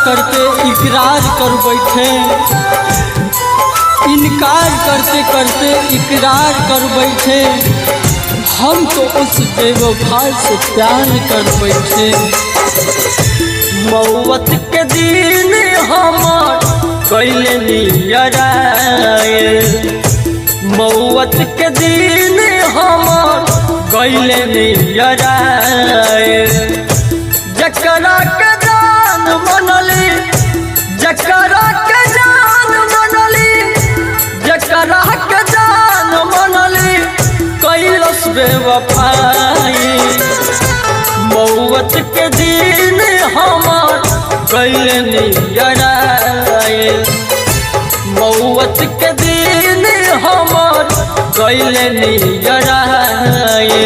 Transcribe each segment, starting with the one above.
करते इकरार कर बैठे, इनकार करते करते इकरार कर बैठे, हम तो उस बेवफा से प्यार कर बैठे। मौत के दिन हमार कैले नियराए, मौत के दिन हमार कैले नियराए। जकरा के जान मनली, जकरा के जान मनली, जकरा के जान मनली, कैलस बेवफाई। मौत के दिन हमार कैले नियराए, मौत के दिन हमार कैले नियराए।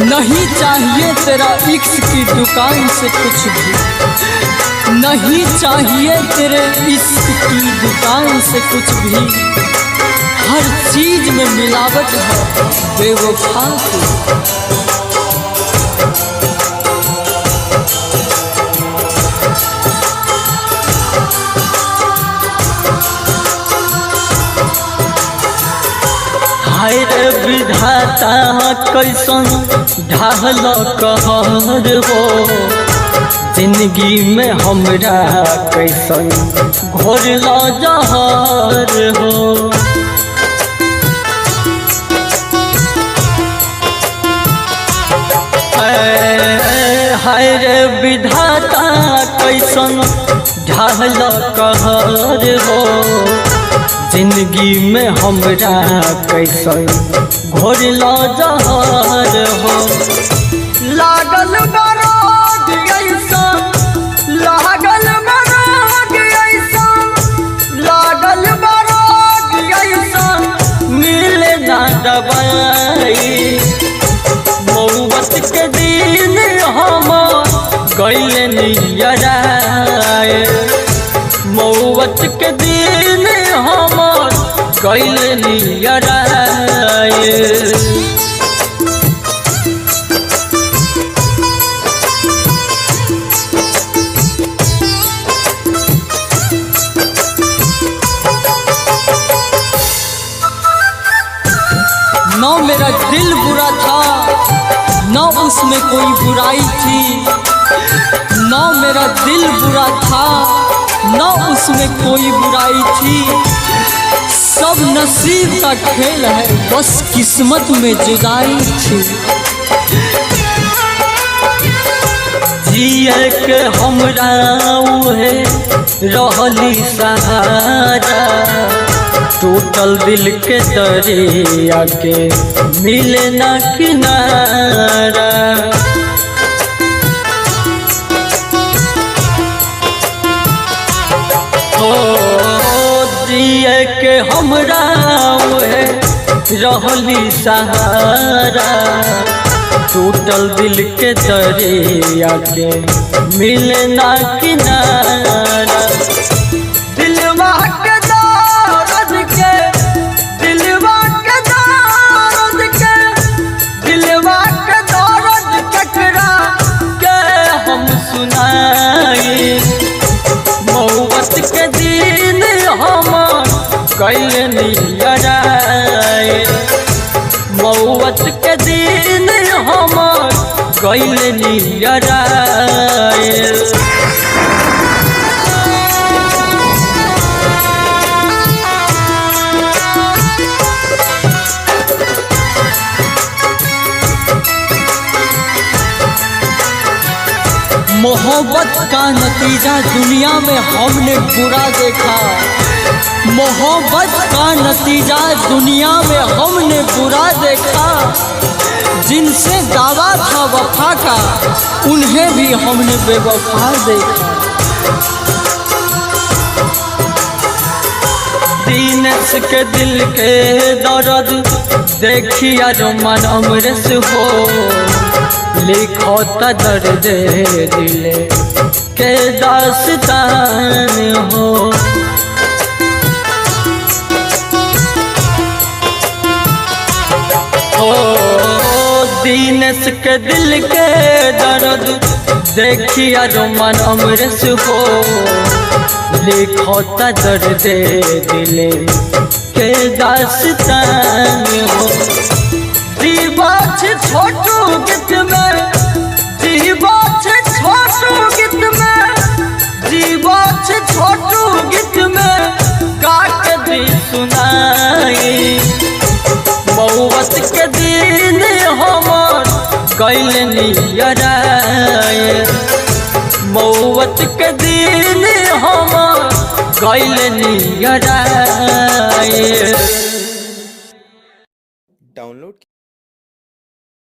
नहीं चाहिए तेरा इश्क की दुकान से कुछ भी, नहीं चाहिए तेरे इश्क की दुकान से कुछ भी, हर चीज में मिलावट है बेवफा की। हाय रे विधाता कैसन ढाहल कहर हो, जिंदगी में हमरा कैसन घोरल जहर हो। हाय रे विधाता कैसन ढाहल कहर हो, जिंदगी में हमरा कैसन घोरल जहर हो। लागल बरोग ऐसन, लागल बरोग ऐसन, लागल बरोग ऐसन, मिले ना दवाई। मौत के दिन हमार कैले नियराए, मौत के दिन हमार कैले नियराए। न मेरा दिल बुरा था, न उसमें कोई बुराई थी, न मेरा दिल बुरा था, न उसमें कोई बुराई थी, सब नसीब का खेल है, बस किस्मत में जुदाई थी। जिए के हमरा उहे रहली सहारा, टूटल दिल के दरिया के मिले ना किनारा। ओ जिए के हमरा उहे रहली सहारा, टूटल दिल के दरिया के मिले ना किनारा। दिलवा के दर्द के, दिलवा के दर्द के, दिलवा के दर्द ककरा के हम सुनाई। मौत के दिन हमार कैले नियराए, मौत के दिन हमार कैले नियराए। मोहब्बत का नतीजा दुनिया में हमने बुरा देखा, मोहब्बत का नतीजा दुनिया में हमने बुरा देखा, जिनसे दावा था वफा का उन्हें भी हमने बेवफा देखा। दीनेश के दिल के दर्द देखिया रोमन अमरेश हो, लिखो त दर्द दिल के दास्तान हो। हो दीनस के दिल के दर्द देखिया रोमन अमरस हो, लिखो त दर्द दिल के दास्तान हो। जीवा छे छोटू गीत में, जीवा छे छोटू गीत में, जीवा छे छोटू गीत में काट दी सुनाई। मौत के दिन हमर गइल नियराए, मौत के दिन हमर गइल नियराए। डाउनलोड।